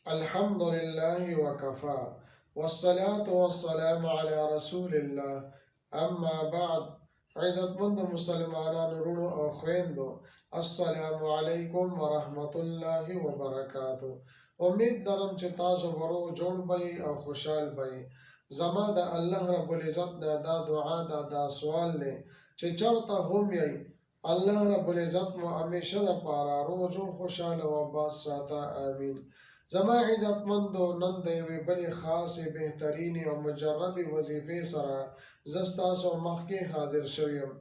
الحمد لله وکفا والصلاة والسلام علی رسول الله اما بعد. عزتمند مسلمانانو، وروڼو او خويندو، السلام علیکم ورحمت الله وبرکاته. امید لرم چې تاسو به روغ جوړ به یئ او خوشحال به یئ. زما د الله رب العزت نه دا دعا ده، دا سوال دی چې چرته هم یئ، الله رب العزت مو همیشه د پاره روغ جوړ، خوشحاله او آباد ساته، آمین. زما عزتمندو، نن د یوې بلې خاصې، بهترینې او مجربې وظیفې سره زه ستاسو مخکې حاضر شوی یم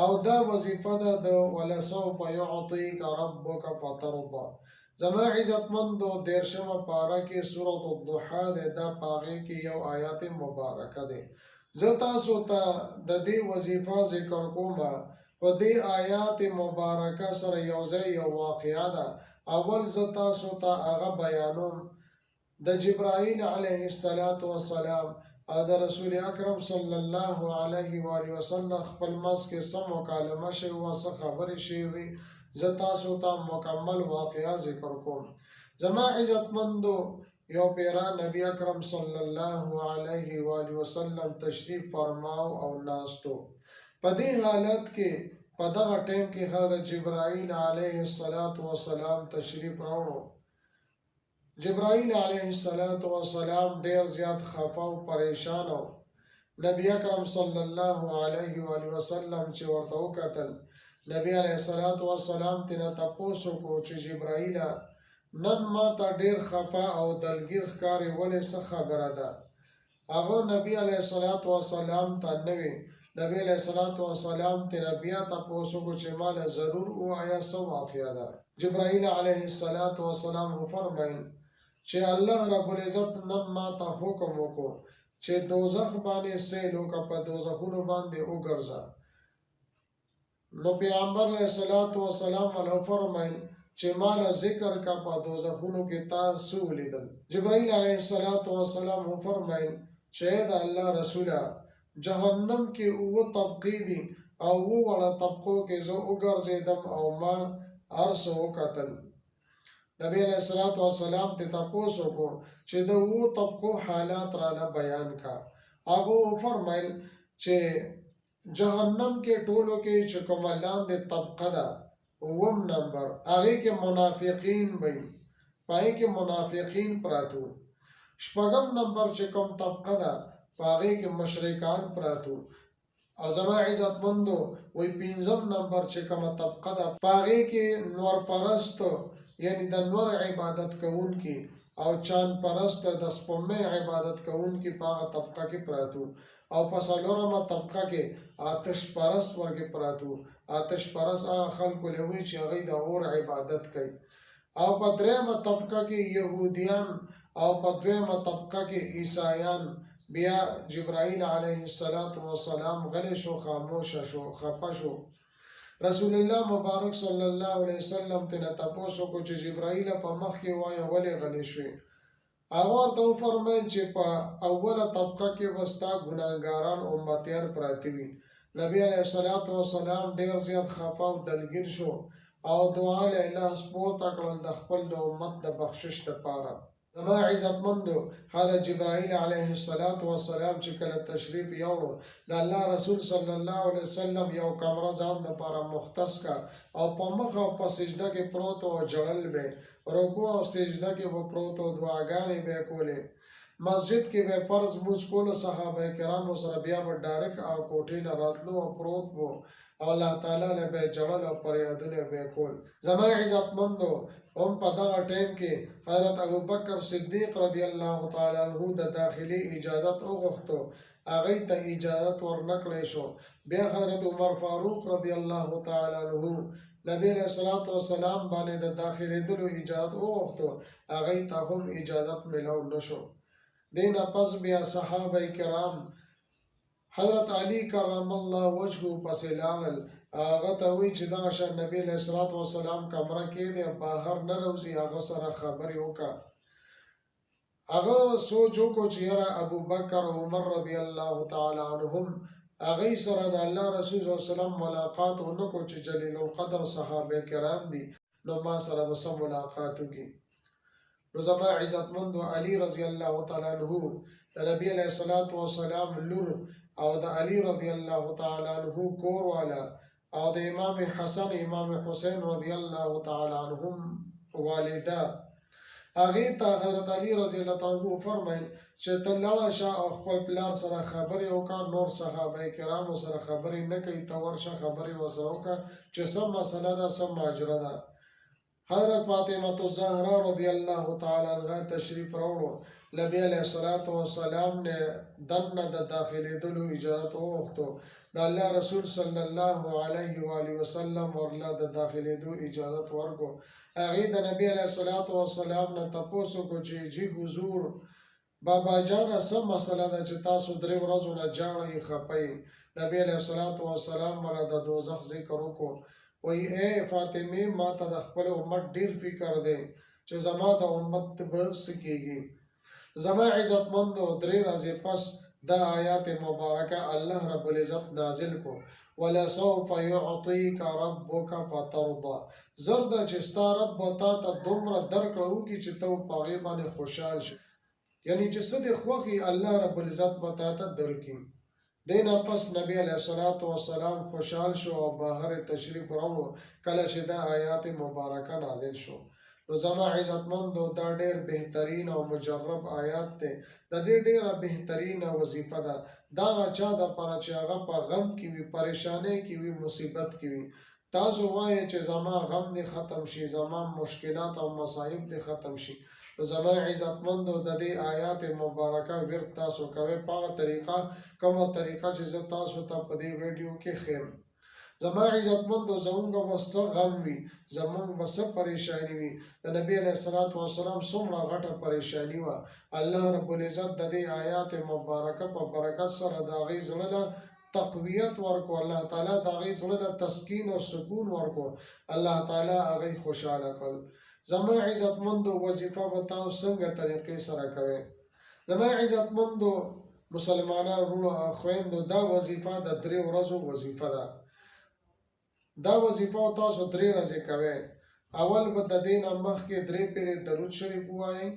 او دا وظیفه ده د ولسوف یعطیک ربک فترضی. زما عزتمندو، 30مه پاره کې سورة الضحی ده، دا په هغې کې یو آیات مبارکه دی. زه تاسو ته د دې وظیفه ذکر کوم، په دې آیات مبارکه سره یو ځای یو واقعه ده. اول زه تاسو ته هغه بیانوم. د جبرائیل علیه الصلاة والسلام او د رسول اکرم صلی الله علیه و آله وسلم خپل منځ کې څه مکالمه شوې وه، څه خبرې شوې وې، زه تاسو ته مکمل واقعه ذکر کوم. زما عزتمندو، یو پیرا نبی اکرم صلی الله علیه و آله وسلم تشریف فرماو او ناستو. په دې حالت کې، په دغه ټیم کې حضرت جبرائیل علیه الصلاة والسلام تشریف راوړو. جبرائیل علیه الصلاة والسلام ډیر زیات خفه او پریشان و. نبی اکرم صلی الله علیه و آله وسلم چې ورته وکتل، نبی علیه الصلاة والسلام تینا تپوس وکړو چې جبرائیل، نن ما ته ډیر خفه او دلګیر ښکارې، ولې؟ څه خبره ده؟ هغه نبی علیه الصلاة والسلام ته نه وی. نبی علیه الصلاة والسلام تینا بیا تپوس وکړو چې ماله ضرور ووایه، څه واقعه ده؟ جبرائیل علیه الصلاة والسلام وفرمایل چې الله رب العزت نن ما ته حکم وکړو چې دوزخ باندې سیل وکړه، په دوزخونو باندې وګرځه. نو پیغمبر علیه الصلاة والسلام له فرمایل چې ماله ذکر کا، په دوزخونو کې تا څه ولیدل؟ جبرائیل علیه الصلاة والسلام وفرمایل چې د الله رسوله، جهنم کې اووه طبقې دي او اووه واړه طبقو کې زه وګرځېدم او ما هر څه وکتل. نبی علیه الصلاة والسلام ته تپوس وکړو چې د اوو طبقو حالات راله بیان کا. هغه وفرمایل چې جهنم کې ټولو کې چې کومه لاندې طبقه ده، اووم نمبر، هغې کې منافقین به وي، په هغې کې منافقین پراته وو. شپږم نمبر چې کوم طبقه ده، په هغې کې مشرکان پراته وو. او زما عزتمندو، وایي پنځم نمبر چې کومه طبقه ده، په هغې کې نور پرست، یعنی د نور عبادت کوونکي، او چاند پرست، د سپوږمۍ عبادت کوونکي په هغه طبقه کې پراته وو. او په څلورمه طبقه کې آتش پرست ورکې پراته وو. آتش پرست هغه خلکو له وایي چې هغوی د اور عبادت کوي. او په درېیمه طبقه کې یهودیان او په دویمه طبقه کې عیسایان. بیا جبرائیل علیه الصلاة والسلام غلی شو، خاموشه شو، خپه شو. رسول الله مبارک صلی الله علیه وسلم تېنه تپوس وکړو چې جبرائیل، په مخ کې وایه، ولې غلی شوې؟ هغه ورته وفرمایل چې په اوله طبقه کې به ستا ګناهګاران امتیان پراته وي. نبی علیه الصلاة والسلام ډیر زیات خفه او دلګیر شو او دعا له لاس پورته کړل د خپل د امت د بخشش دپاره. زما عزتمندو، حضرت جبرائیل علیه الصلاة والسلام چې کله تشریف یوړو، د الله رسول صلی الله علیه وسلم یو کمره ځان دپاره مختص کا او په مخ او په سجده کې پروت او ژړل به. رکوع او سجده کې به پروت او دعاګانې به کولې. مسجد کې به فرض لمونځ کولو صحابه کرامو سره، بیا به ډایرکټ او کوټې له راتلو او پروت وو او الله تعالی له به ژړل او فریادونه به کول. زما عزتمندو، هم په دغه ټایم کې حضرت ابوبکر صدیق رضی الله تعالی عنه د داخلي اجازت وغوښتو، هغوی ته اجازت ورنکړی شو. بیا حضرت عمر فاروق رضی الله تعالی عنه نبی علیه الصلاة والسلام باندې د داخلېدلو اجازت وغوښتو، هغوی ته هم اجازت ملاو نشو. دې نه پس بیا صحابه کرام حضرت علی کرم الله وجهه پسې لاړل، هغه ته وایي چې دغه شان نبی علیه الصلاة والسلام کمره کې دی، بهر نه راوځي، هغه سره خبرې وکړه. هغه سوچ وکړو چې یاره، ابوبکر او عمر رضی الله تعالی عنهم هغوی سره د الله رسول صلی الله علیه وسلم ملاقات ونکړو چې جلیل القدر صحابه کرام دي، نو ما سره به څه ملاقات وکړي؟ نو زما عزتمندو علی رضی الله تعالی عنہ د نبی علیه الصلاة والسلام لور او د علی رضی الله تعالی عنہ کور والا او د امام حسن امام حسین رضی الله تعالی عنهم والده، هغې ته حضرت علی رضی الله تعالی عنہ وفرمایل چې ته لاړه شه او خپل پلار سره خبرې وکړه، نور صحابه کرامو سره خبرې نه کوي، ته ورشه خبرې ورسره وکړه چې څه مسله ده، څه ماجره ده. حضرت فاطمة الزهرا رضی الله تعالی عنها تشریف راوړو، نبی علیه الصلاة والسلام نه دننه د داخلېدلو اجازت وغوښتو، د الله رسول صلی الله علیه وآله وسلم ورله د داخلېدو اجازت ورکړو. هغې د نبی علیه الصلاة والسلام نه تپوس وکړو چې جی حضور بابا جانه څه مسله ده چې تاسو درې ورځو نه جاړئ خپه یئ؟ نبی علیه الصلاة والسلام وله د دوزخ ذکر وکړو، وایي ای فاطمې ماته د خپل امت ډیر فکر دی چې زما د امت به څه کیږي. زما عزتمندو درې ورځې پس دا آیات مبارکه الله رب العزت نازل کړو، ولسوف يعطيک ربک فترضی، زر ده چې ستا رب به تا ته دومره درکړه وکړي چې ته به په هغې باندې خوشحال شې، یعنی چې څه دې خوښ وي الله رب العزت به تا ته درکړي. دې نه پس نبی علیه الصلاة والسلام خوشحال شو او بهر یې تشریف راوړو کله چې دا آیات مبارکه نازل شو. نو زما عزتمندو دا ډیر بهترین او مجرب آیات دی، د دې ډیره بهترینه وظیفه ده د هغه چا دپاره چې هغه په غم کې وي، پریشانۍ کې وي، مصیبت کې وي. تاسو وایئ چې زما غم دې ختم شي، زما مشکلات او مصائب دې ختم شي. نو زما عزتمندو د دې آیات مبارکه ورد تاسو کوئ په هغه طریقه کومه طریقه چې زه تاسو ته په دې ویډیو کې ښیم. زما عزتمندو زمونږ به څه غم وي، زمونږ به څه پریشانی وي، د نبی علیه الصلاة والسلام څومره غټه پریشانی وه، الله رب العزت د دې آیات مبارکه په برکت سره د هغې زړه له تقویت ورکو، الله تعالی د هغې زړه له تسکین او سکون ورکو، الله تعالی هغې خوشحاله کړل. زما عزتمندو وظیفه به تاسو څنګه طریقې سره کوئ؟ زما عزتمندو مسلمانانو وروڼو او خویندو دا وظیفه د درې ورځو وظیفه ده. دا وظیفه او تاسو درې ورځې کوئ. اول به د دې نه مخکې درې پیرې درود شریف ووایئ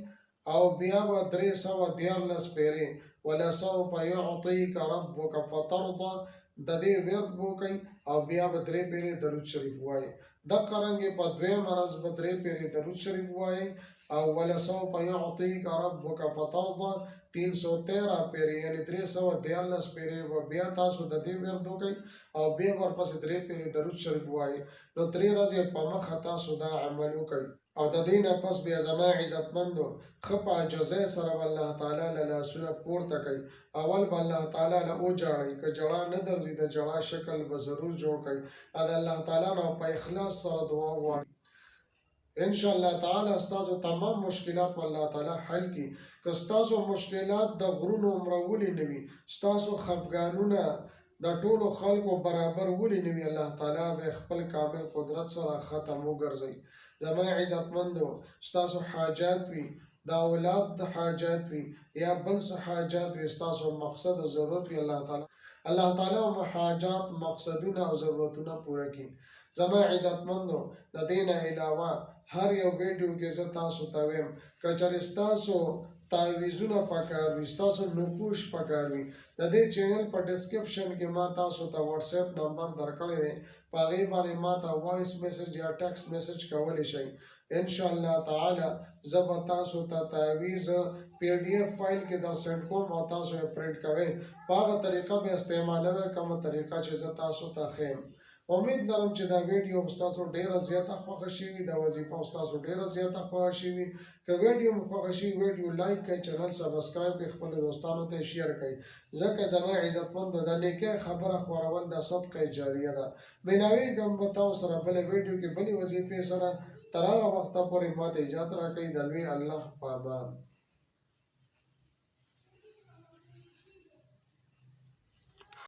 او بیا به 313 پیرې ولسوف یعطیک ربک فترضی د دې ورد به وکړئ او بیا به درې پیرې درود شریف ووایئ. دقه رنګې په دویمه ورځ به درې پیرې درود شریف ووایئ او ولسوف یعطیک ربک فترضی 313 پیرې یعنی 313 پیرې به بیا تاسو د دې ورد وکړئ او بیا ورپسې درې پیرې درود شریف ووایئ. نو درې ورځې په مخه تاسو دا عمل وکړئ. او د دې نه پس بیا زما عزتمندو ښه په عاجزۍ سره به الله تعالی له لاسونه پورته کړئ، اول به الله تعالی له وژاړئ، که ژړا نه درځي د ژړا شکل به ضرور جوړ کړئ او د الله تعالی نه په اخلاص سره دعا وغواړئ. ان شاء الله تعالی ستاسو تمام مشکلات به الله تعالی حل کړي. که ستاسو مشکلات د غرونو عمره ولې نه وي، ستاسو خفګانونه د ټولو خلکو برابر ولې نه وي، الله تعالی به خپل کامل قدرت سره ختم وګرځوي. زما عزتمندو ستاسو حاجات وي، د اولاد د حاجات وي یا بل څه حاجات وي، ستاسو مقصد او ضرورت وي، الله تعالی مو حاجات، مقصدونه او ضرورتونه پوره کړي. زما عزتمندو د دې نه علاوه هر یو ویډیو کې زه تاسو ته ویم که چېرې ستاسو تعویذونه پکار وي، ستاسو نقوش پکار وي، د دې چینل په ډسکرپشن کې ما تاسو ته واتس اپ نمبر درکړی دی، په هغې باندې ما ته وایس میسج یا ټیکسټ میسج کولی شئ. ان شاء الله تعالی زه به تاسو ته تعویذ پی ډی اف فایل کې در سند کوم او تاسو یې پرنټ کوئ، په هغه طریقه به استعمالوئ کومه طریقه چې زه تاسو ته ښیم. امید لرم چې دا ویډیو هم ستاسو ډیره زیاته خوښه شوي، دا وظیفه هم ستاسو ډیره زیاته خوښه شوي. که ویډیو مو خوښه شي ویډیو لایک کړئ، چینل سبسکرایب کړئ، خپل دوستانو ته شیر کړئ، ځکه زما عزتمندو د نیکه خبره خورول د صدقه جاریه ده. ملاویږم به تاسو سره بله ویډیو کې بلې وظیفې سره. تر هغه وخته پورې ماته اجازه راکړئ. د لوی الله په امان.